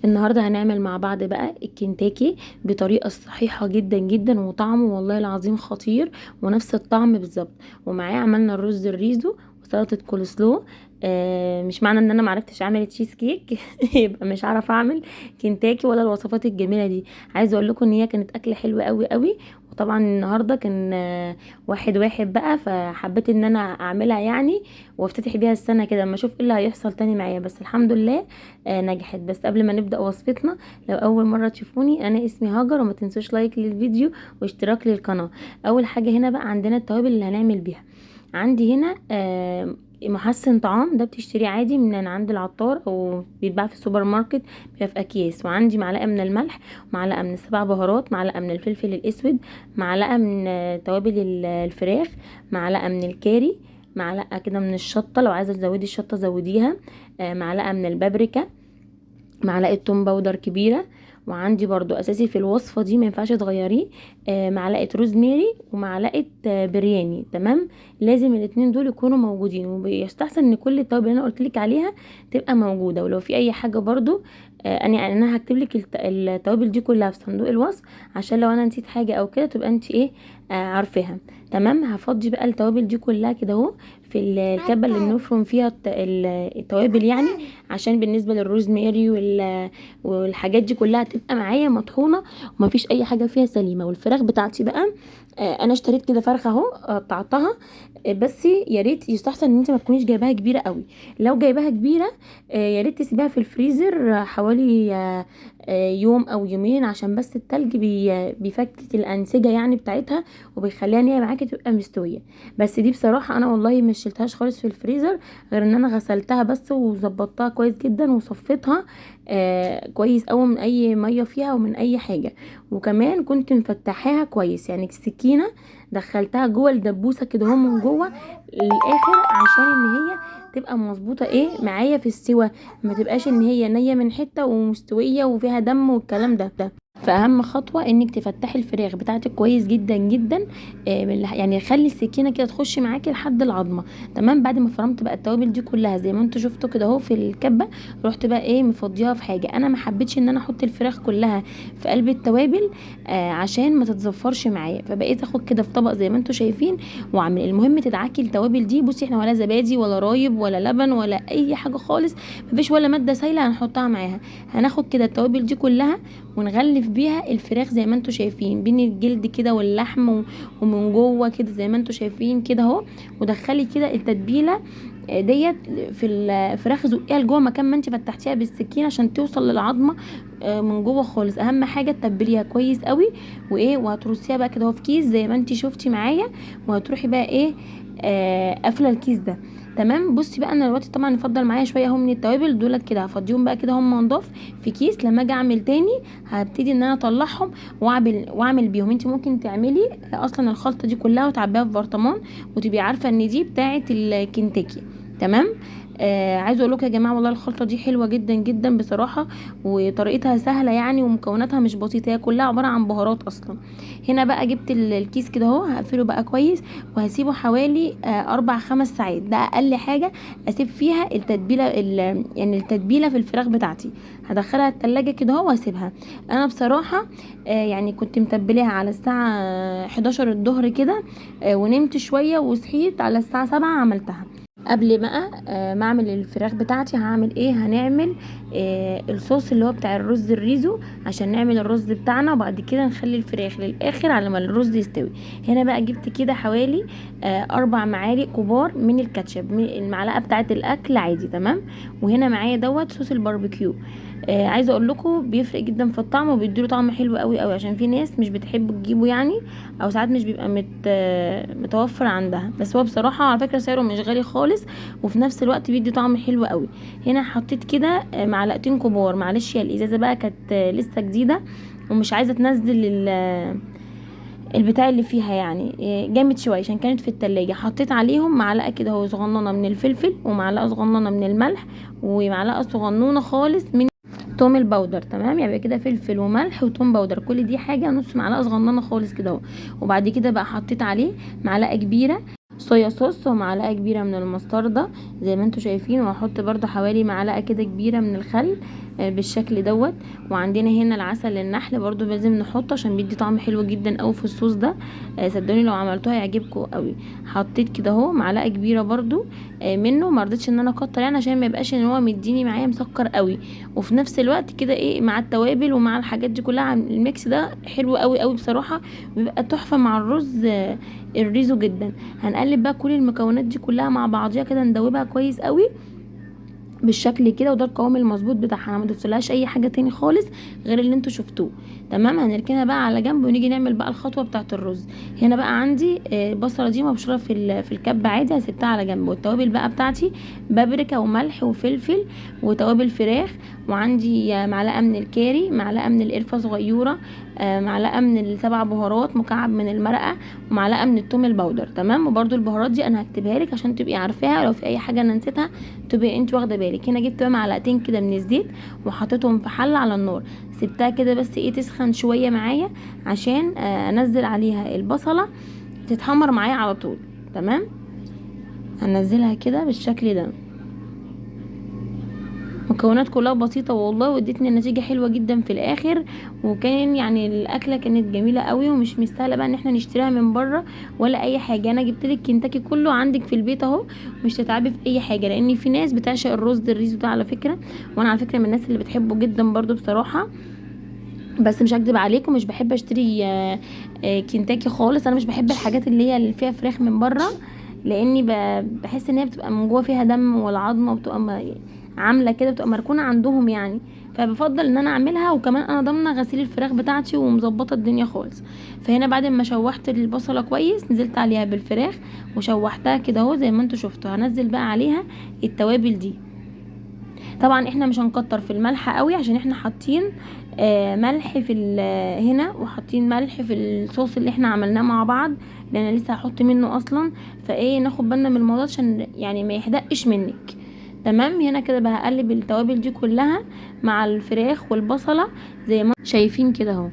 النهارده هنعمل مع بعض بقى الكنتاكي بطريقة صحيحه جدا جدا، وطعمه والله العظيم خطير ونفس الطعم بالظبط. ومعاه عملنا الرز الريزو وسلطة كولسلو. مش معنى ان انا معرفتش اعمل تشيز كيك يبقى مش عارفه اعمل كنتاكي ولا الوصفات الجميلة دي. عايزه اقول لكم ان هي كانت اكله حلوة قوي قوي. وطبعا النهارده كان 1/1 بقى، فحبيت ان انا اعملها يعني وافتتح بيها السنة كده، اما اشوف ايه اللي هيحصل تاني معايا. بس الحمد لله نجحت. بس قبل ما نبدا وصفتنا، لو اول مرة تشوفوني، انا اسمي هاجر، وما تنسوش like للفيديو واشتراك للقناة. اول حاجة هنا بقى عندنا التوابل اللي هنعمل بيها. عندي هنا محسن طعام، ده بتشتريه عادي من عند العطار او بيتباع في السوبر ماركت، بيبقى في اكياس. وعندي معلقه من الملح، معلقه من السبع بهارات، معلقه من الفلفل الاسود، معلقه من توابل الفراخ، معلقه من الكاري، معلقه كده من الشطه، لو عايزه تزودي الشطه زوديها، معلقه من البابريكا، معلقه توم powder كبيرة. وعندي برضو اساسي في الوصفة دي ما ينفعش تغيريه، معلقه روزماري ومعلقة برياني. تمام، لازم الاتنين دول يكونوا موجودين، وبيستحسن ان كل التوابل اللي انا قلت لك عليها تبقى موجودة. ولو في اي حاجة برضو، انا هكتب لك التوابل دي كلها في صندوق الوصف، عشان لو انا نسيت حاجة او كده تبقى انت عارفاها. تمام، هفضي بقى التوابل دي كلها كده اهو في الكبه اللي بنفرم فيها التوابل يعني، عشان بالنسبة للروزماري والحاجات دي كلها تبقى معايا مطحونه ومفيش اي حاجة فيها سليمة. والفراخ بتاعتي بقى، انا اشتريت كده فرخة اهو، قطعتها، بس يا ريت يستحسن ان انت ما تكونيش جايباها كبيرة قوي. لو جايباها كبيرة، يا ريت تسيبيها في الفريزر حوالي يوم او يومين، عشان بس التلج بيفكك الانسجة يعني بتاعتها، وبيخليها ان هي معاكي تبقى مستوية. بس دي بصراحة انا والله ما شلتهاش خالص في الفريزر، غير ان انا غسلتها بس وظبطتها كويس جدا وصفيتها، كويس قوي من اي مية فيها ومن اي حاجة. وكمان كنت مفتحاها كويس، يعني السكينة دخلتها جوه الدبوسه كده اهو من جوه للاخر، عشان ان هي تبقى مظبوطة معايا في السوا، ما تبقاش ان هي نيه من حتة ومستويه وفيها دم والكلام ده. فاهم خطوة انك تفتحي الفراخ بتاعتك كويس جدا جدا، يعني خلي السكينة كده تخش معاكي لحد العظمة. تمام، بعد ما فرمت بقى التوابل دي كلها زي ما انتوا شفتوا كده اهو في الكبه، رحت بقى مفضيها في حاجة. انا ما حبيتش ان انا احط الفراخ كلها في قلب التوابل، عشان ما تتزفرش معايا، فبقيت اخد كده في طبق زي ما انتوا شايفين واعمل. المهم تدعكي التوابل دي. بصي احنا ولا زبادي ولا رايب ولا لبن ولا اي حاجة خالص، مفيش ولا مادة سايله هنحطها معاها. هناخد كده التوابل دي كلها ونغلف بيها الفراخ زي ما انتوا شايفين، بين الجلد كده واللحم ومن جوه كده زي ما انتوا شايفين كده اهو. ودخلي كده التتبيله ديت في الفراخ، زقيها لجوه مكان ما انت فتحتيها بالسكينة عشان توصل للعظمه، من جوه خالص. اهم حاجة تتبليها كويس قوي، وهترصيها بقى كده اهو في كيس زي ما انت شفتي معايا، وهتروحي بقى قافله الكيس ده. تمام، بصي بقى انا دلوقتي طبعا يفضل معايا شوية اهو من التوابل دولت كده، هفضيهم بقى كده هم نضاف في كيس. لما اجي اعمل تاني هبتدي ان انا اطلعهم واعمل بيهم. انت ممكن تعملي اصلا الخلطة دي كلها وتعبيها في برطمان، وتبقي عارفه ان دي بتاعه الكنتاكي. تمام، عايزه اقول لكم يا جماعة والله الخلطة دي حلوة جدا جدا بصراحة، وطريقتها سهلة يعني، ومكوناتها مش بسيطة، هي كلها عبارة عن بهارات اصلا. هنا بقى جبت الكيس كده اهو، هقفله بقى كويس وهسيبه حوالي 4-5 ساعات، ده اقل حاجة اسيب فيها التتبيله، يعني التتبيله في الفراخ بتاعتي. هدخلها التلاجة كده اهو واسيبها. انا بصراحة، كنت متبلاها على الساعة 11 الظهر كده، ونمت شوية وصحيت على الساعة 7 عملتها. قبل بقى، ما اعمل الفراخ بتاعتي هعمل ايه؟ هنعمل الصوص اللي هو بتاع الرز الريزو، عشان نعمل الرز بتاعنا، وبعد كده نخلي الفراخ للاخر على ما الرز يستوي. هنا بقى جبت كده حوالي، 4 معالق كبار من الكاتشب، من المعلقة بتاعه الاكل عادي. تمام، وهنا معايا دوت صوص الباربيكيو. عايزه اقول لكم بيفرق جدا في الطعم، وبيديله طعم حلو قوي قوي، عشان في ناس مش بتحب تجيبه يعني، او ساعات مش بيبقى متوفر عندها. بس هو بصراحة على فكرة سعره مش غالي خالص، وفي نفس الوقت بيدي طعم حلو قوي. هنا حطيت كده، معلقتين كبار، معلش يا الازازه بقى كانت، لسه جديدة ومش عايزه تنزل البتاع اللي فيها جامد شوية عشان كانت في التلاجة. حطيت عليهم معلقه كده اهو صغننه من الفلفل، ومعلقة صغننه من الملح، ومعلقة صغنونه خالص من توم ال powder. تمام، يبقى كده فلفل وملح وتوم powder، كل دي حاجة نص معلقه صغننه خالص كده اهو. وبعد كده بقى حطيت عليه معلقه كبيرة صويا صوص ومعلقة كبيرة من المستردة زي ما انتم شايفين، وهحط برده حوالي معلقه كده كبيرة من الخل. بالشكل دوت. وعندنا هنا العسل النحل برضو لازم نحطه عشان بيدي طعم حلو جدا قوي في الصوص ده. صدقوني لو عملتوها هيعجبكم قوي. حطيت كده اهو معلقه كبيرة برضو منه، ما رضيتش ان انا اكتر يعني عشان ما يبقاش ان هو مديني معايا مسكر قوي، وفي نفس الوقت كده ايه مع التوابل ومع الحاجات دي كلها ال mix ده حلو قوي قوي بصراحة، بيبقى تحفة مع الرز الريزو جدا. هنقلب بقى كل المكونات دي كلها مع بعضيها كده، ندوبها كويس قوي بالشكل كده، وده القوام المظبوط بتاعها. انا ما ضفتلهاش اي حاجة تاني خالص غير اللي انتوا شفتوه. تمام، هنركنها بقى على جنب ونيجي نعمل بقى الخطوة بتاعه الرز. هنا بقى عندي البصله دي مبشوره في الكبه عادي، هسيبتها على جنب. والتوابل بقى بتاعتي بابريكا وملح وفلفل وتوابل فراخ، وعندي معلقه من الكاري، معلقه من القرفه صغيرة، معلقه من السبع بهارات، مكعب من المرقه، ومعلقة من الثوم البودر. تمام، وبرده البهارات دي انا هكتبها لك عشان تبقي عارفاها، لو في اي حاجة انا نسيتها تبقي انت واخده بالك. هنا جبت بقى معلقتين كده من الزيت وحطيتهم في حله على النار، سبتها كده بس ايه تسخن شوية معايا عشان انزل عليها البصله تتحمر معايا على طول. تمام، هنزلها كده بالشكل ده. مكونات كلها بسيطة والله، وادتني النتيجة حلوة جدا في الاخر، وكان يعني الاكلة كانت جميلة قوي ومش مستاهلة بقى ان احنا نشتريها من بره ولا اي حاجة. انا جبت لك كنتاكي كله عندك في البيت اهو، مش تتعبي في اي حاجة، لان في ناس بتعشق الرز الريزو ده على فكرة، وانا على فكرة من الناس اللي بتحبه جدا برضو بصراحة. بس مش هكدب عليكم مش بحب اشتري كنتاكي خالص. انا مش بحب الحاجات اللي هي اللي فيها فراخ من بره، لاني بحس ان هي بتبقى من جوه فيها دم والعظمة بتبقى عامله كده، بتبقى مركونة عندهم يعني، فبفضل ان انا اعملها. وكمان انا ضامنه غسيل الفراخ بتاعتي ومظبطه الدنيا خالص. فهنا بعد ما شوحت البصله كويس نزلت عليها بالفراخ وشوحتها كده اهو زي ما انتوا شفتوا. هنزل بقى عليها التوابل دي. طبعا احنا مش هنكتر في الملح قوي عشان احنا حاطين ملح في هنا، وحاطين ملح في الصوص اللي احنا عملناه مع بعض، لان انا لسه هحط منه اصلا، فايه ناخد بالنا من الموضوع عشان يعني ما يحدقش منك. تمام، هنا كده بقى هقلب التوابل دي كلها مع الفراخ والبصله زي ما شايفين كده اهو.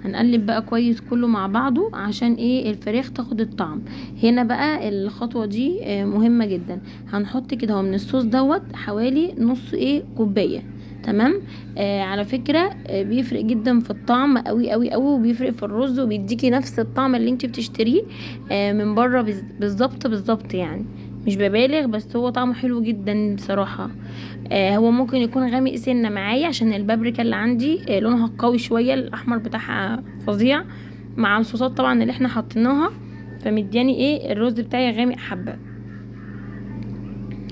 هنقلب بقى كويس كله مع بعضه عشان ايه الفراخ تاخد الطعم. هنا بقى الخطوة دي مهمة جدا. هنحط كده اهو من الصوص دوت حوالي نص ايه كوباية. تمام، على فكرة بيفرق جدا في الطعم قوي قوي قوي، وبيفرق في الرز وبيديكي نفس الطعم اللي انت بتشتريه من بره بالظبط بالظبط يعني، مش ببالغ، بس هو طعمه حلو جدا بصراحة. هو ممكن يكون غامق سنة معايا عشان البابريكا اللي عندي لونها قوي شوية، الاحمر بتاعها فظيع مع الصوصات طبعا اللي احنا حطيناها، فمدياني ايه الرز بتاعي غامق حبة.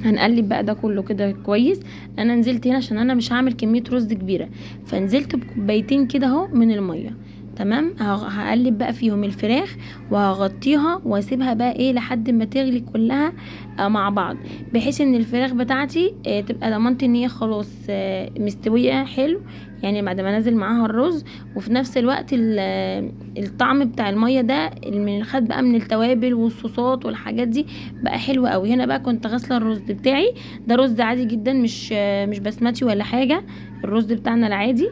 هنقلب بقى ده كله كده كويس. انا نزلت هنا عشان انا مش هعمل كمية رز كبيرة، فنزلت بكوبايتين كده اهو من المية. تمام، هقلب بقى فيهم الفراخ وهغطيها واسيبها بقى ايه لحد ما تغلي كلها مع بعض، بحيث ان الفراخ بتاعتي تبقى ضمنت ان هي خلاص مستوية حلو يعني بعد ما نزل معاها الرز. وفي نفس الوقت الطعم بتاع المية ده اللي خد بقى من التوابل والصوصات والحاجات دي بقى حلو قوي. هنا بقى كنت غاسله الرز بتاعي، ده رز عادي جدا مش بسمتي ولا حاجة، الرز بتاعنا العادي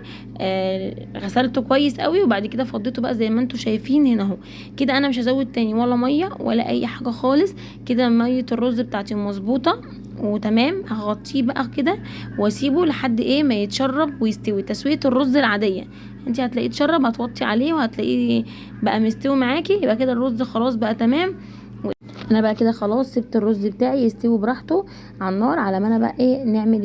غسلته كويس قوي وبعد كده فضيته بقى زي ما انتم شايفين هنا اهو كده. انا مش هزود تاني ولا مية ولا اي حاجة خالص، كده مية الرز بتاعتي مظبوطة وتمام. هغطيه بقى كده واسيبه لحد ايه ما يتشرب ويستوي تسويه الرز العادية. انت هتلاقيه اتشرب، هتوطي عليه وهتلاقيه بقى مستوي معاكي، يبقى كده الرز خلاص بقى تمام. انا بقى كده خلاص سبت الرز بتاعي يستوي براحته على النار، على ما انا بقى ايه نعمل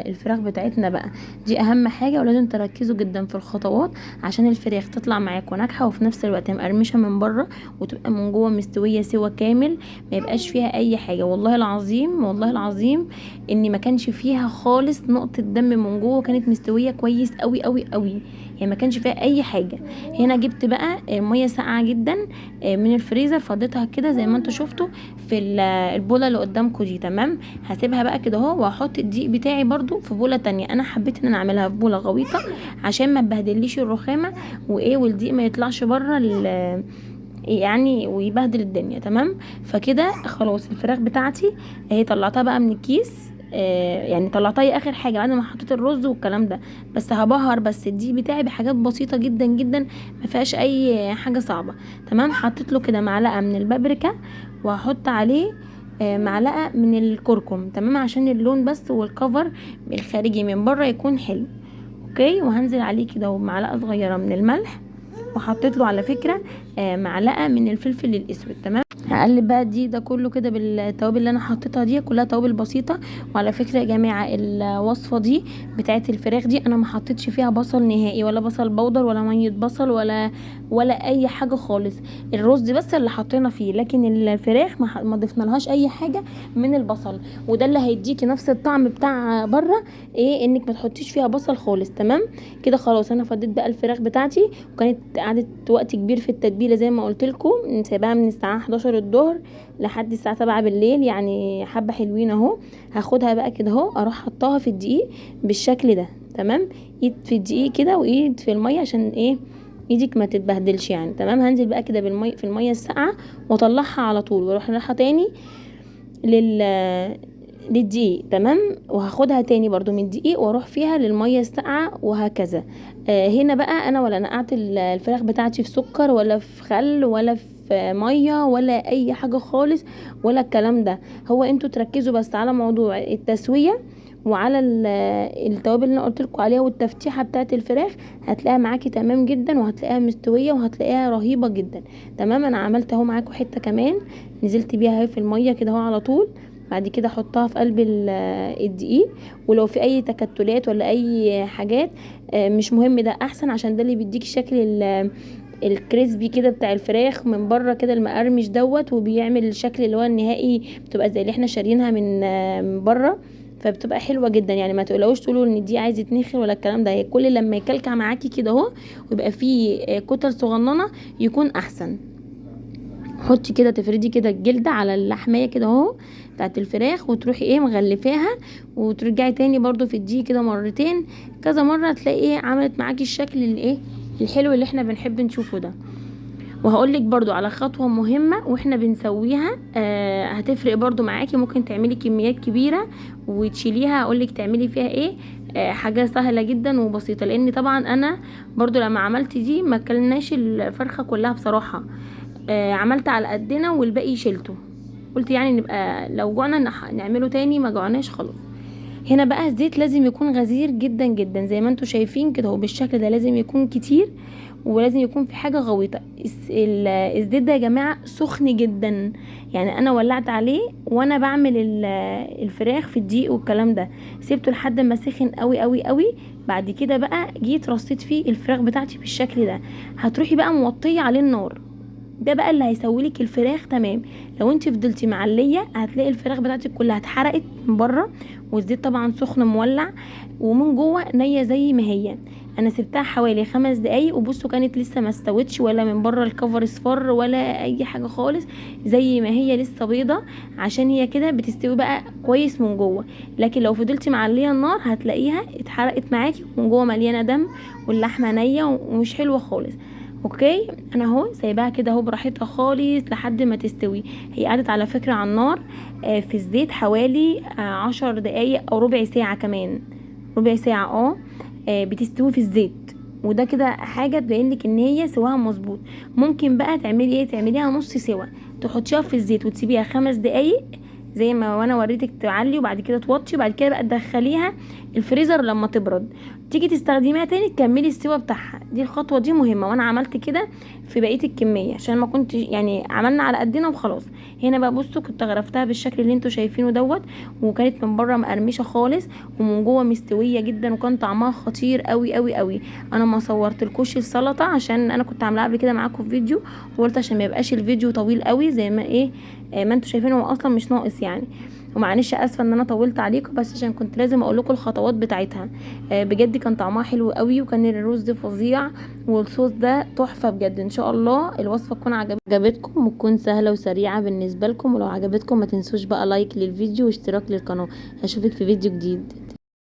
الفراخ بتاعتنا بقى. دي اهم حاجة، ولازم تركزوا جدا في الخطوات عشان الفراخ تطلع معاكم ناجحة، وفي نفس الوقت مقرمشه من بره وتبقى من جوه مستوية سوا كامل، ما يبقاش فيها اي حاجة. والله العظيم والله العظيم ان ما كانش فيها خالص نقطة دم من جوه، كانت مستوية كويس قوي قوي قوي يعني، ما كانش فيها اي حاجة. هنا جبت بقى مية ساقعه جدا من الفريزر، فضيتها كده زي ما انتوا شفتوا في البوله اللي قدامكم دي. تمام، هسيبها بقى كده اهو، وهحط الدقيق بتاعي برده في بوله تانية. انا حبيت ان انا اعملها في بوله غويطه عشان ما تبهدليش الرخامه وايه، والدقيق ما يطلعش بره يعني ويبهدل الدنيا. تمام، فكده خلاص الفراخ بتاعتي اهي طلعتها بقى من الكيس، يعني طلعتها هي اخر حاجة بعد ما حطيت الرز والكلام ده. بس هبهر بس الدقيق بتاعي بحاجات بسيطة جدا جدا ما فيهاش اي حاجة صعبة. تمام، حطيت له كده معلقه من البابريكا، وهحط عليه معلقه من الكركم. تمام، عشان اللون بس والكفر الخارجي من بره يكون حلو. okay، وهنزل عليه كده بمعلقه صغيرة من الملح، وحطيت له على فكرة معلقه من الفلفل الاسود. تمام، هقلب بقى دي ده كله كده بالتوابل اللي انا حطيتها دي، كلها توابل بسيطة. وعلى فكرة يا جماعة الوصفة دي بتاعه الفراخ دي انا ما حطيتش فيها بصل نهائي، ولا بصل بودر ولا مية بصل ولا اي حاجة خالص. الرز بس اللي حطينا فيه، لكن الفراخ ما ضفنا لهاش اي حاجة من البصل، وده اللي هيديكي نفس الطعم بتاع بره، ايه انك ما تحطيش فيها بصل خالص. تمام كده خلاص، انا فضيت بقى الفراخ بتاعتي، وكانت قعدت وقت كبير في التتبيله زي ما قلت لكم، سايباها من الساعة 11 الظهر لحد الساعة 7 بالليل، يعني حبه حلوين اهو. هاخدها بقى كده اهو، اروح حطاها في الدقيق بالشكل ده. تمام، ايد في الدقيق كده وايد في المية عشان ايه ايدك ما تتبهدلش يعني. تمام، هنزل بقى كده بالمية في المية الساقعه واطلعها على طول، واروح رايحة تاني للدقيق. تمام، وهاخدها تاني برضو من الدقيق واروح فيها للمية الساقعه وهكذا. هنا بقى انا ولا نقعت الفراخ بتاعتي في سكر ولا في خل ولا في مية ولا اي حاجة خالص ولا الكلام ده. هو انتوا تركزوا بس على موضوع التسوية وعلى التوابل اللي انا قلت لكم عليها والتفتيحه بتاعت الفراخ، هتلاقيها معاكي تمام جدا، وهتلاقيها مستوية وهتلاقيها رهيبة جدا. تمام، انا عملت اهو معاكم حتة كمان نزلت بيها اهي في المية كده اهو على طول. بعد كده احطها في قلب الدقيق، ولو في اي تكتلات ولا اي حاجات مش مهم، ده احسن عشان ده اللي بيديكي شكل ال crispy كده بتاع الفراخ من بره كده المقرمش دوت، وبيعمل الشكل اللي هو النهائي، بتبقى زي اللي احنا شاريينها من بره، فبتبقى حلوة جدا. يعني ما تقلقوش تقولوا ان دي عايزه تنخل ولا الكلام ده، هي كل لما يكلكع معاكي كده اهو ويبقى فيه كتل صغننه يكون احسن. حطي كده، تفردي كده الجلدة على اللحميه كده اهو بتاعت الفراخ، وتروحي ايه مغلفاها، وترجعي تاني برضو في الدقيق كده مرتين كذا مرة، تلاقي ايه عملت معاكي الشكل اللي ايه الحلو اللي احنا بنحب نشوفه ده. وهقولك برضو على خطوة مهمة واحنا بنسويها، هتفرق برضو معاكي، ممكن تعملي كميات كبيرة وتشيليها. هقولك تعملي فيها ايه، حاجة سهلة جدا وبسيطة، لان طبعا انا برضو لما عملت دي ما كلناش الفرخة كلها بصراحة، عملت على قدنا والباقي شيلته، قلت يعني نبقى لو جوعنا نعمله تاني، ما جوعناش خلاص. هنا بقى الزيت لازم يكون غزير جدا جدا زي ما انتوا شايفين كده اهو بالشكل ده، لازم يكون كتير ولازم يكون في حاجة غويطه. الزيت ده يا جماعة سخن جدا، يعني انا ولعت عليه وانا بعمل الفراخ في الدقيق والكلام ده، سيبته لحد ما سخن قوي قوي قوي. بعد كده بقى جيت رصيت فيه الفراخ بتاعتي بالشكل ده. هتروحي بقى موطيه عليه النار، ده بقى اللي هيسوي لك الفراخ. تمام، لو انت فضلتي معليه هتلاقي الفراخ بتاعتك كلها اتحرقت من بره، والزيت طبعا سخن مولع، ومن جوه نيه زي ما هي. انا سبتها حوالي 5 دقايق وبصوا كانت لسه ما استوتش، ولا من بره الكفر اصفر ولا اي حاجة خالص، زي ما هي لسه بيضة، عشان هي كده بتستوي بقى كويس من جوه. لكن لو فضلتي معليه النار هتلاقيها اتحرقت معاكي ومن جوه مليانة دم واللحمة نيه ومش حلوة خالص. okay، انا اهو سايباها كده اهو براحتها خالص لحد ما تستوي. هي قعدت على فكرة على النار في الزيت حوالي 10 دقايق او ربع ساعة، كمان ربع ساعة بتستوي في الزيت، وده كده حاجة تبين لك ان هي سواها مظبوط. ممكن بقى تعملي ايه، تعمليها نص سوا، تحطيها في الزيت وتسيبيها 5 دقايق زي ما وانا وريتك، تعلي وبعد كده توطي، وبعد كده بقى تدخليها الفريزر لما تبرد، تيجي تستخدميها تاني تكملي السوا بتاعها. دي الخطوة دي مهمة، وانا عملت كده في بقية الكمية عشان ما كنت يعني عملنا على قدنا وخلاص. هنا بقى بصوا كنت غرفتها بالشكل اللي انتوا شايفينه دوت، وكانت من بره مقرمشه خالص ومن جوه مستوية جدا، وكان طعمها خطير قوي قوي قوي. انا ما صورتلكوش السلطة عشان انا كنت عاملاها قبل كده معاكم في فيديو، وقلت عشان ما يبقاش الفيديو طويل قوي زي ما ايه ما انتوا شايفينه، هو اصلا مش ناقص يعني. ومعلش اسفه ان انا طولت عليكم، بس عشان كنت لازم اقول لكم الخطوات بتاعتها. بجد كان طعمها حلو قوي، وكان الرز فظيع، والصوص ده تحفة بجد. ان شاء الله الوصفة تكون عجبتكم وتكون سهلة وسريعة بالنسبة لكم. ولو عجبتكم ما تنسوش بقى like للفيديو واشتراك للقناة. اشوفك في فيديو جديد.